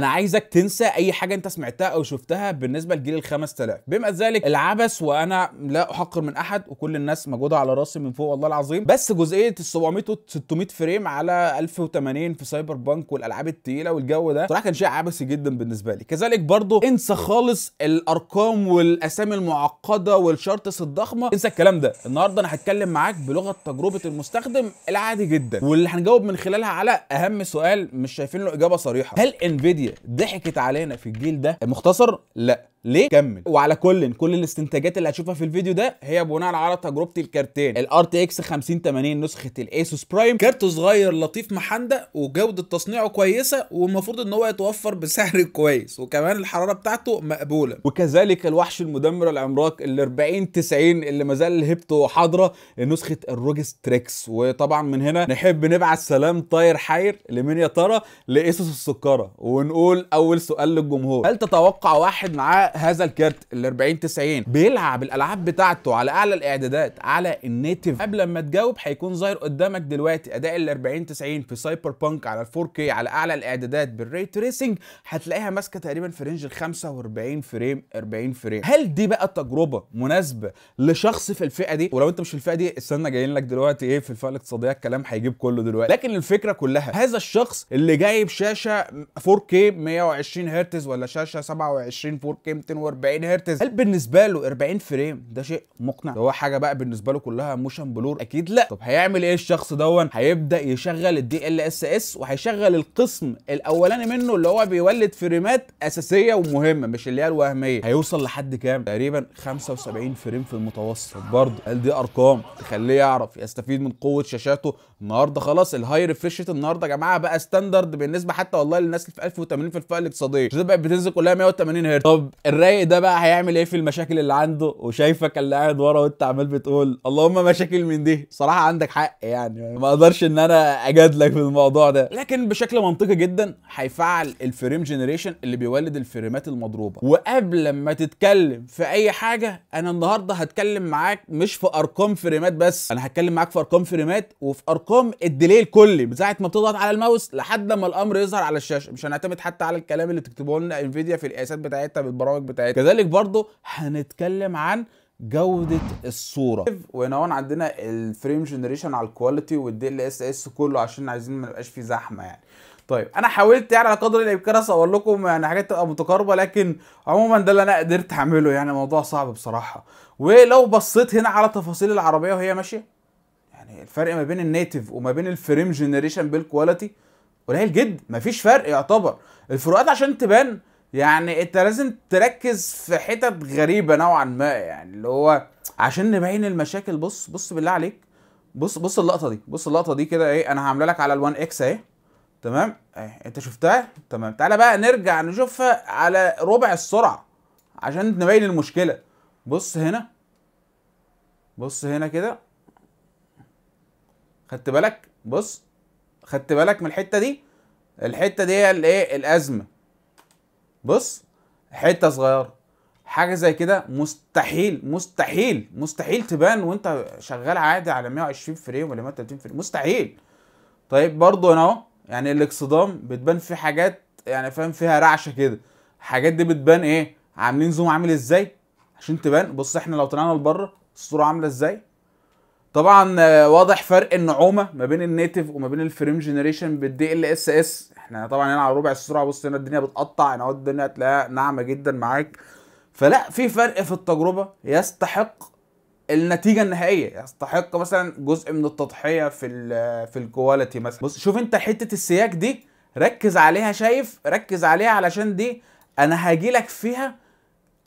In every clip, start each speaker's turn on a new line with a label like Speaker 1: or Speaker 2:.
Speaker 1: انا عايزك تنسى اي حاجة انت سمعتها او شفتها بالنسبة لجيل ال 5000، بما ذلك العبث، وانا لا احقر من احد وكل الناس مجهودها على راسي من فوق والله العظيم، بس جزئية ال 700 و 600 frame على 1080 في Cyberpunk والالعاب الثقيلة والجو ده صراحة كان شيء عبثي جدا بالنسبة لي. كذلك برضو انسى خالص الارقام والاسامي المعقدة وال charts الضخمة، انسى الكلام ده. النهارده انا هتكلم معاك بلغه تجربه المستخدم العادي جدا، واللي هنجاوب من خلالها على اهم سؤال مش شايفين له اجابه صريحه: هل انفيديا ضحكت علينا في الجيل ده؟ المختصر لا. ليه؟ كمل. وعلى كل الاستنتاجات اللي هتشوفها في الفيديو ده هي بناء على تجربتي الكارتين ال RTX 5080 نسخه ال ASUS Prime، كارت صغير لطيف محندق وجوده تصنيعه كويسة، والمفروض ان هو يتوفر بسعر كويس، وكمان الحرارة بتاعته مقبولة. وكذلك الوحش المدمر العملاق ال 4090 اللي ما زال هيبته حاضره، نسخه ال ROG Strix. وطبعا من هنا نحب نبعت سلام طاير حاير لمين يا ترى؟ ل ASUS السكرة، ونقول اول سؤال للجمهور: هل تتوقع واحد معاه هذا الكارت ال 4090 بيلعب الالعاب بتاعته على اعلى الاعدادات على ال native؟ قبل ما تجاوب هيكون ظاهر قدامك دلوقتي اداء ال 4090 في Cyberpunk على 4K على اعلى الاعدادات بال ray tracing، هتلاقيها ماسكه تقريبا في range ال 45 frame 40 frame. هل دي بقى تجربه مناسبة لشخص في الفئة دي؟ ولو انت مش في الفئة دي استنى جايين لك دلوقتي ايه في الفئة الاقتصادية، الكلام هيجيب كله دلوقتي. لكن الفكرة كلها هذا الشخص اللي جايب شاشة 4K 120 هرتز ولا شاشة 27 4K 240 هرتز، هل بالنسبة له 40 frame ده شيء مقنع؟ ده هو حاجة بقى بالنسبة له كلها motion blur؟ اكيد لا. طب هيعمل ايه الشخص دون؟ هيبدا يشغل ال DLSS، وهيشغل القسم الاولاني منه اللي هو بيولد فريمات اساسية ومهمة مش اللي هي الوهمية. هيوصل لحد كام؟ تقريبا 75 frame في المتوسط. برضه هل دي ارقام تخليه يعرف يستفيد من قوة شاشاته؟ النهارده خلاص ال high refresh rate النهارده يا جماعة بقى standard بالنسبة حتى والله للناس اللي في 1080 في الفئة الاقتصادية، الشاشات بقت بتنزل كلها 180 هرتز. طب الرايق ده بقى هيعمل ايه في المشاكل اللي عنده؟ وشايفك اللي قاعد ورا وانت عمال بتقول اللهم مشاكل من دي، صراحة عندك حق يعني، ما اقدرش ان انا اجادلك في الموضوع ده. لكن بشكل منطقي جدا هيفعل ال frame generation اللي بيولد الفريمات المضروبه. وقبل ما تتكلم في اي حاجة، انا النهارده هتكلم معاك مش في ارقام فريمات بس، انا هتكلم معاك في ارقام فريمات وفي ارقام ال delay الكلي بساعة ما بتضغط على الماوس لحد ما الامر يظهر على الشاشة. مش هنعتمد حتى على الكلام اللي تكتبه لنا انفيديا في القياسات بتاعتها بالبرامج بتاعتها. كذلك برضو هنتكلم عن جودة الصورة. وهنا عندنا ال frame generation على ال quality وال DLSS كله عشان عايزين ما نبقاش في زحمة يعني. طيب انا حاولت يعني على قدر الامكان اصور لكم يعني حاجات تبقى متقاربة، لكن عموما ده اللي انا قدرت اعمله، يعني موضوع صعب بصراحة. ولو بصيت هنا على تفاصيل العربية وهي ماشية، يعني الفرق ما بين ال native وما بين ال frame generation بال quality قليل جدا، مفيش فرق يعتبر. الفروقات عشان تبان يعني انت لازم تركز في حتت غريبة نوعا ما، يعني اللي هو عشان نبين المشاكل. بص بص بالله عليك، بص بص اللقطة دي، بص اللقطة دي كده ايه، انا هعملها لك على ال1 X اهي، تمام اهي انت شفتها تمام. تعالى بقى نرجع نشوفها على ربع السرعة عشان نبين المشكلة. بص هنا، بص هنا كده، خدت بالك؟ بص خدت بالك من الحتة دي؟ الحتة دي هي الايه الازمة. بص حتة صغيرة حاجة زي كده مستحيل مستحيل مستحيل تبان وانت شغال عادي على 120 frame ولا 130 frame، مستحيل. طيب برضه هنا اهو يعني الاكسدام بتبان في حاجات يعني فاهم فيها رعشه كده، الحاجات دي بتبان ايه، عاملين zoom عامل ازاي عشان تبان. بص احنا لو طلعنا لبره الصورة عامله ازاي. طبعا واضح فرق النعومه ما بين ال native وما بين ال frame generation بال DLSS. احنا طبعا هنا على ربع السرعة، بص هنا الدنيا بتقطع، هنا الدنيا هتلاقيها ناعمة جدا معاك. فلا في فرق في التجربة يستحق النتيجة النهائية، يستحق مثلا جزء من التضحية في ال quality مثلا. بص شوف انت حتة السياج دي ركز عليها، شايف؟ ركز عليها علشان دي انا هاجي لك فيها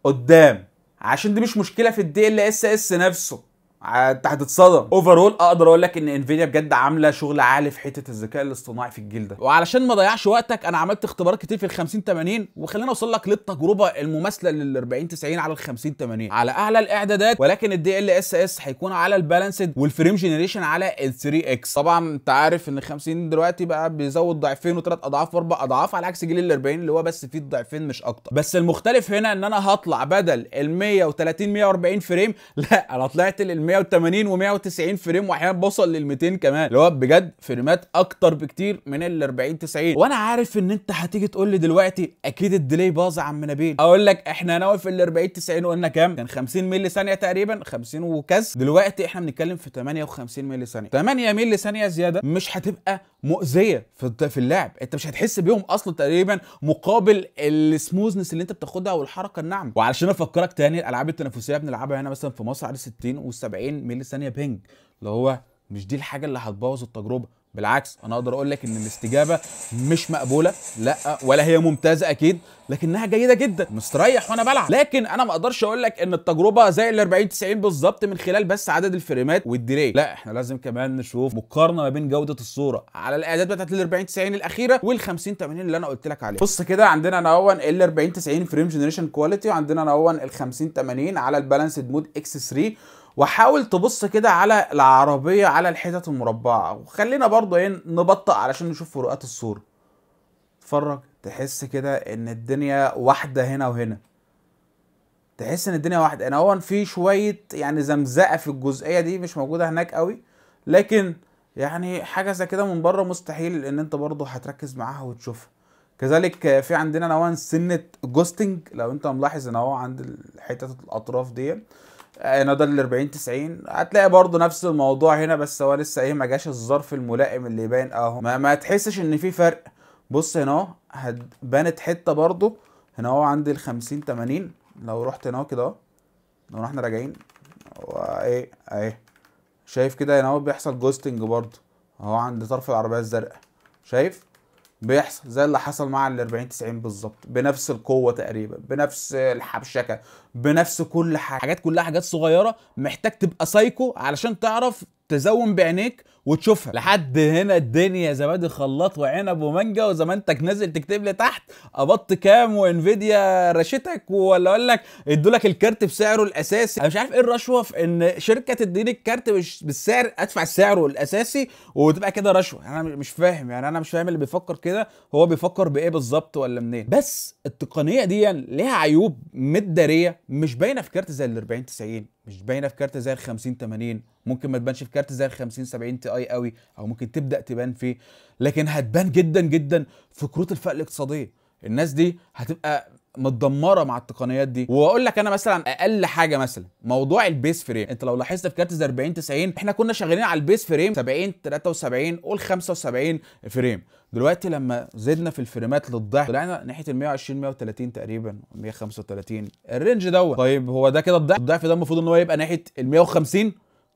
Speaker 1: قدام، عشان دي مش مشكلة في ال DLSS نفسه، انت هتتصدم. overall اقدر اقول لك ان انفيديا بجد عامله شغل عالي في حتة الذكاء الاصطناعي في الجيل ده. وعلشان ما اضيعش وقتك انا عملت اختبارات كتير في ال 5080، وخلينا اوصل لك للتجربه المماثلة لل 4090 على ال 5080 على اعلى الاعدادات، ولكن ال DLSS هيكون على ال balanced وال frame generation على ال 3 X. طبعا انت عارف ان 50 دلوقتي بقى بيزود ضعفين وثلاث اضعاف واربع اضعاف، على عكس جيل ال 40 اللي هو بس فيه الضعفين مش اكتر. بس المختلف هنا ان انا هطلع بدل ال 130 140 frame، لا انا طلعت لل 180 و190 frame، واحيانا بوصل لل 200 كمان، اللي هو بجد فريمات اكتر بكتير من ال 40 90. وانا عارف ان انت هتيجي تقول لي دلوقتي اكيد ال delay باظ يا عم نبيل. اقول لك احنا ناوي في ال 40 90 وقلنا كام؟ كان 50 ملي ثانية تقريبا، 50 وكذا. دلوقتي احنا بنتكلم في 58 ملي ثانية. 8 ملي ثانية زيادة مش هتبقى مؤذية في اللعب، انت مش هتحس بيهم اصلا تقريبا، مقابل ال smoothness اللي انت بتاخدها والحركة الناعمة. وعلشان افكرك تاني، الالعاب التنافسية بنلعبها هنا مثلا في مصر على 60 و70 ملي ثانية ping، اللي هو مش دي الحاجة اللي هتبوظ التجربة. بالعكس انا اقدر اقول لك ان الاستجابة مش مقبولة، لا ولا هي ممتازة اكيد، لكنها جيدة جدا، مستريح وانا بلعب. لكن انا ما اقدرش اقول لك ان التجربة زي ال 40 90 بالظبط من خلال بس عدد الفريمات وال delay، لا احنا لازم كمان نشوف مقارنة ما بين جوده الصورة على الاعداد بتاعت ال 40 90 الاخيرة وال 50 80 اللي انا قلت لك عليها. بص كده، عندنا انا اهون ال 40 90 frame generation quality، وعندنا انا اهون ال 50 80 على ال balanced mode X 3. وحاول تبص كده على العربية على الحتت المربعه، وخلينا برضو ايه نبطأ علشان نشوف فروقات الصورة. اتفرج، تحس كده ان الدنيا واحدة هنا وهنا، تحس ان الدنيا واحدة. انا هو في شوية يعني زمزقه في الجزئية دي مش موجودة هناك قوي، لكن يعني حاجة زي كده من بره مستحيل ان انت برضو هتركز معاها وتشوفها. كذلك في عندنا نوعا سنة ghosting، لو انت ملاحظ ان هو عند حتة الاطراف دي. انا ده ال 40 90 هتلاقي برضو نفس الموضوع هنا، بس هو لسه ايه ما جاش الظرف الملائم اللي يبان اهو، ما تحسش ان في فرق. بص هنا اهو هتبانت حتة برضو هنا اهو عند ال 50 80. لو رحت هنا كده اهو، لو احنا راجعين ايه اهي، شايف كده هنا اهو بيحصل ghosting برضو اهو عند طرف العربية الزرقاء، شايف بيحصل زي اللي حصل مع ال 40 90 بالظبط، بنفس القوة تقريبا، بنفس الحبشكه، بنفس كل حاجة. حاجات كلها حاجات صغيرة محتاج تبقى سايكو علشان تعرف تزوم بعينيك وتشوفها. لحد هنا الدنيا زبادي خلاط وعنب ومانجا، وزمانتك نازل تكتب لي تحت قبضت كام وانفيديا رشتك، ولا اقول لك ادوا لك الكارت بسعره الاساسي. انا مش عارف ايه الرشوة في ان شركة تديني الكارت بالسعر، ادفع سعره الاساسي وتبقى كده رشوة. انا مش فاهم، يعني انا مش فاهم اللي بيفكر كده هو بيفكر بايه بالظبط ولا منين. بس التقنية دي ليها عيوب مداريه مش باينة في كارت زي ال 40 90، مش باينة في كارت زي ال 50 80، ممكن ما تبانش في كارت زي ال 50 70 Ti قوي، او ممكن تبدا تبان فيه، لكن هتبان جدا جدا في كروت الفئة الاقتصادية. الناس دي هتبقى متدمره مع التقنيات دي. واقول لك انا مثلا اقل حاجة مثلا موضوع ال base frame، انت لو لاحظت في كارت زي 40 90 احنا كنا شغالين على ال base frame 70 73 قول 75 frame. دلوقتي لما زدنا في الفريمات للضعف طلعنا ناحية ال 120 130 تقريبا 135 ال range دوت. طيب هو ده كده الضعف، الضعف ده المفروض ان هو يبقى ناحية ال 150.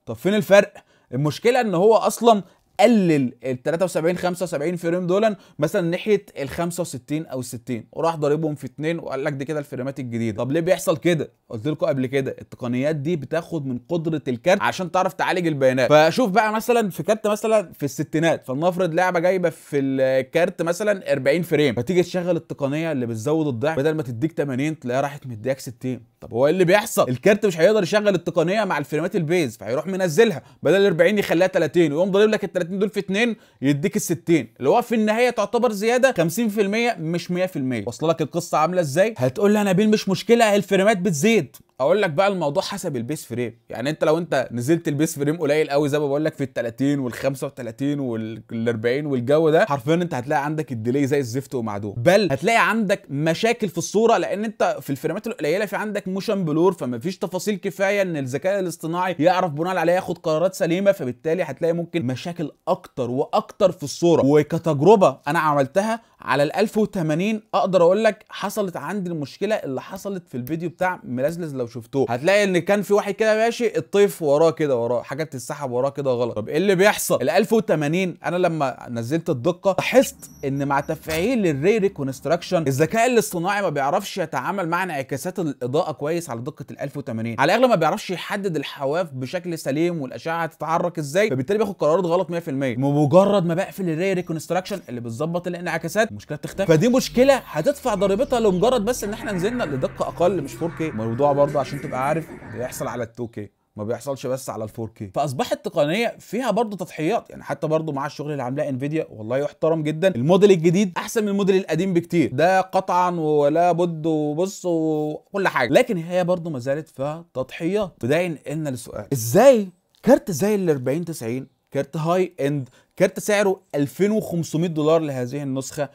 Speaker 1: طب فين الفرق؟ المشكلة ان هو اصلا قلل ال 73 75 frame دول مثلا ناحية ال 65 او 60 وراح ضاربهم في 2 وقال لك دي كده الفريمات الجديدة. طب ليه بيحصل كده؟ قلت لكم قبل كده التقنيات دي بتاخد من قدره الكارت عشان تعرف تعالج البيانات. فشوف بقى مثلا في كارت مثلا في الستينات، فلنفرض لعبه جايبه في الكارت مثلا 40 frame، فتيجي تشغل التقنية اللي بتزود الضعف، بدل ما تديك 80 تلاقيها راحت مديك 60. طب هو ايه اللي بيحصل؟ الكارت مش هيقدر يشغل التقنية مع الفريمات ال base، فهيروح منزلها بدل 40 يخليها 30، ويقوم ضارب لك ال 30 دول في 2 يديك ال 60، اللي هو في النهاية تعتبر زيادة 50% مش 100%. واصله لك القصة عامله ازاي؟ هتقول لي انا نبيل مش مشكلة الفريمات بتزيد. اقول لك بقى الموضوع حسب ال base frame، يعني انت لو انت نزلت ال base frame قليل قوي زي ما بقول لك في ال 30 وال 35 وال 40 والجو ده، حرفيا انت هتلاقي عندك ال delay زي الزفت ومعدوم، بل هتلاقي عندك مشاكل في الصورة، لان انت في الفريمات القليلة في عندك motion blur، فما فيش تفاصيل كفاية ان الذكاء الاصطناعي يعرف بناء عليها ياخد قرارات سليمة، فبالتالي هتلاقي ممكن مشاكل اكتر واكتر في الصورة. وكتجربه انا عملتها على ال 1080 اقدر اقول لك حصلت عندي المشكلة اللي حصلت في الفيديو بتاع ملزلز لو شفتوه، هتلاقي ان كان في واحد كده ماشي الطيف وراه كده، وراه حاجة بتتسحب وراه كده غلط. طب ايه اللي بيحصل؟ ال 1080 انا لما نزلت الدقة لاحظت ان مع تفعيل ال ray reconstruction الذكاء الاصطناعي ما بيعرفش يتعامل مع انعكاسات الاضاءة كويس على دقه ال 1080، على الاغلب ما بيعرفش يحدد الحواف بشكل سليم والاشعه هتتحرك ازاي، فبالتالي بياخد قرارات غلط 100%. بمجرد ما بقفل ال ray reconstruction اللي بتظبط الانعكاسات المشكلة بتختفي. فدي مشكلة هتدفع ضريبتها لمجرد بس ان احنا نزلنا لدقه اقل مش 4K. الموضوع برضه عشان تبقى عارف بيحصل على ال 2K. ما بيحصلش بس على ال 4K. فاصبحت تقنية فيها برضه تضحيات، يعني حتى برضه مع الشغل اللي عاملاه انفيديا والله يحترم جدا، الموديل الجديد احسن من الموديل القديم بكتير، ده قطعا ولا بد وبص وكل حاجة، لكن هي برضه ما زالت فيها تضحيات. وده ينقلنا للسؤال، ازاي كارت زي ال 4090، كارت high end، كارت سعره $2500 لهذه النسخة،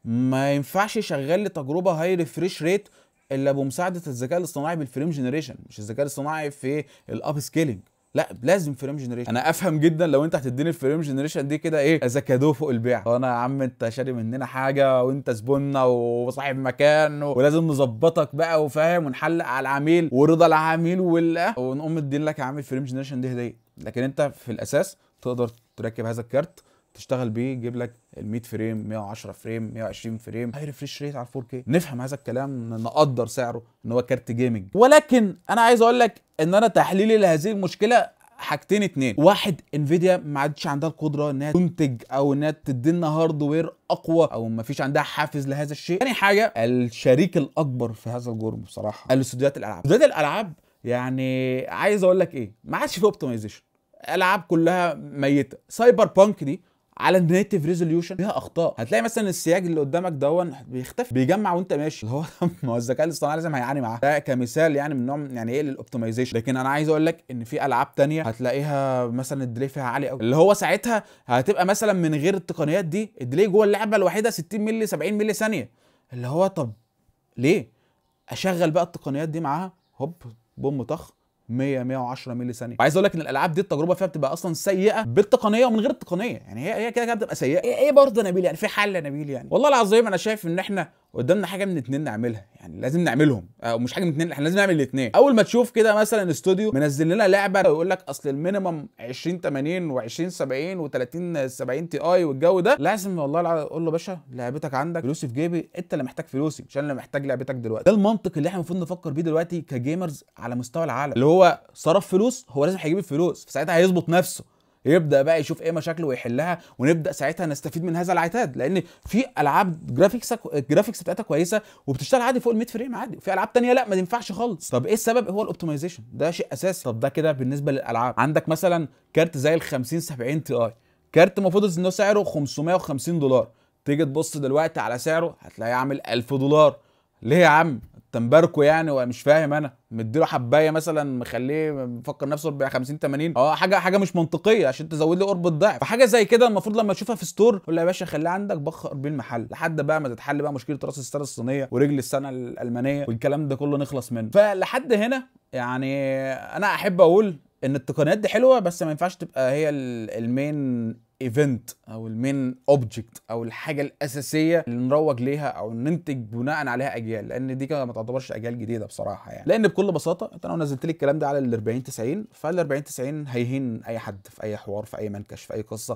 Speaker 1: ما ينفعش يشغل لي تجربه high refresh rate الا بمساعدة الذكاء الاصطناعي بال frame generation، مش الذكاء الاصطناعي في ال upscaling، لا لازم frame generation. انا افهم جدا لو انت هتديني ال frame generation دي كده ايه as cadeau فوق البيع، انا يا عم انت شاري مننا حاجة وانت زبوننا وصاحب مكان ولازم نظبطك بقى وفاهم ونحلق على العميل ورضا العميل ونقوم مدين لك يا عم ال frame generation دي هديه، لكن انت في الاساس تقدر تركب هذا الكارت تشتغل بيه يجيب لك ال 100 frame، 110 frame، 120 frame، high refresh rate على 4K. نفهم هذا الكلام، نقدر سعره ان هو كارت gaming. ولكن انا عايز اقول لك ان انا تحليلي لهذه المشكلة حاجتين اتنين. واحد، انفيديا ما عادش عندها القدرة انها تنتج او انها تدينا hardware اقوى، او ما فيش عندها حافز لهذا الشيء. ثاني حاجة، الشريك الاكبر في هذا الجرم بصراحة الاستوديوهات الالعاب. استوديوهات الالعاب يعني عايز اقول لك ايه، ما عادش في optimization، الالعاب كلها ميته. سايبر بانك دي على ال native resolution فيها اخطاء، هتلاقي مثلا السياج اللي قدامك دون بيختفي، بيجمع وانت ماشي، اللي هو ما هو الذكاء الاصطناعي لازم هيعاني معاه، ده كمثال يعني من نوع يعني ايه لل optimization. لكن انا عايز اقول لك ان في العاب تانية هتلاقيها مثلا ال delay فيها عالي قوي، اللي هو ساعتها هتبقى مثلا من غير التقنيات دي ال delay جوه اللعبة الوحيدة 60 ملي 70 ملي ثانية، اللي هو طب ليه اشغل بقى التقنيات دي معاها؟ هوب بوم طخ 100 110 ملي ثانية. وعايز اقول لك ان الالعاب دي التجربة فيها بتبقى اصلا سيئه بالتقنيه ومن غير التقنية، يعني هي كده كده بتبقى سيئه. ايه برضه يا نبيل، يعني في حل يا نبيل؟ يعني والله العظيم انا شايف ان احنا قدامنا حاجة من اتنين نعملها، يعني لازم نعملهم، او مش حاجة من اتنين، احنا لازم نعمل الاثنين. اول ما تشوف كده مثلا استوديو منزل لنا لعبه ويقول لك اصل ال minimum 2080 و2070 و3070 Ti والجو ده، لازم والله العظيم اقول له باشا لعبتك عندك، فلوسي في جيبي، انت اللي محتاج فلوسي مش انا اللي محتاج لعبتك دلوقتي. ده المنطق اللي احنا المفروض نفكر بيه دلوقتي ك gamers على مستوى العالم، اللي هو صرف فلوس هو لازم هيجيب الفلوس، فساعتها هيظبط نفسه، يبدا بقى يشوف ايه مشاكله ويحلها، ونبدا ساعتها نستفيد من هذا العتاد. لان في العاب ال graphics بتاعتها كويسة وبتشتغل عادي فوق ال 100 frame عادي، وفي العاب تانية لا ما تنفعش خالص. طب ايه السبب؟ هو ال optimization، ده شيء اساسي. طب ده كده بالنسبة للالعاب. عندك مثلا كارت زي ال 5070 Ti، كارت المفروض انه سعره $550، تيجي تبص دلوقتي على سعره هتلاقيه عامل $1000. ليه يا عم؟ تنبركو يعني، ومش فاهم انا مديله حبايه مثلا مخليه مفكر نفسه ب 50 80، حاجة مش منطقية عشان تزود لي قرب الضعف. فحاجه زي كده المفروض لما تشوفها في store قول يا باشا خليها عندك بخر بيه المحل لحد بقى ما تتحل بقى مشكلة راس السنة الصينية ورجل السنة الالمانية والكلام ده كله نخلص منه. فلحد هنا يعني انا احب اقول ان التقنيات دي حلوة، بس ما ينفعش تبقى هي ال main event او ال main object او الحاجة الاساسية اللي نروج ليها او ننتج بناء عليها اجيال، لان دي كده ما تعتبرش اجيال جديدة بصراحة يعني. لان بكل بساطة انت لو نزلت لي الكلام ده على ال 4090، فال 4090 هيهين اي حد في اي حوار في اي منكش في اي قصة.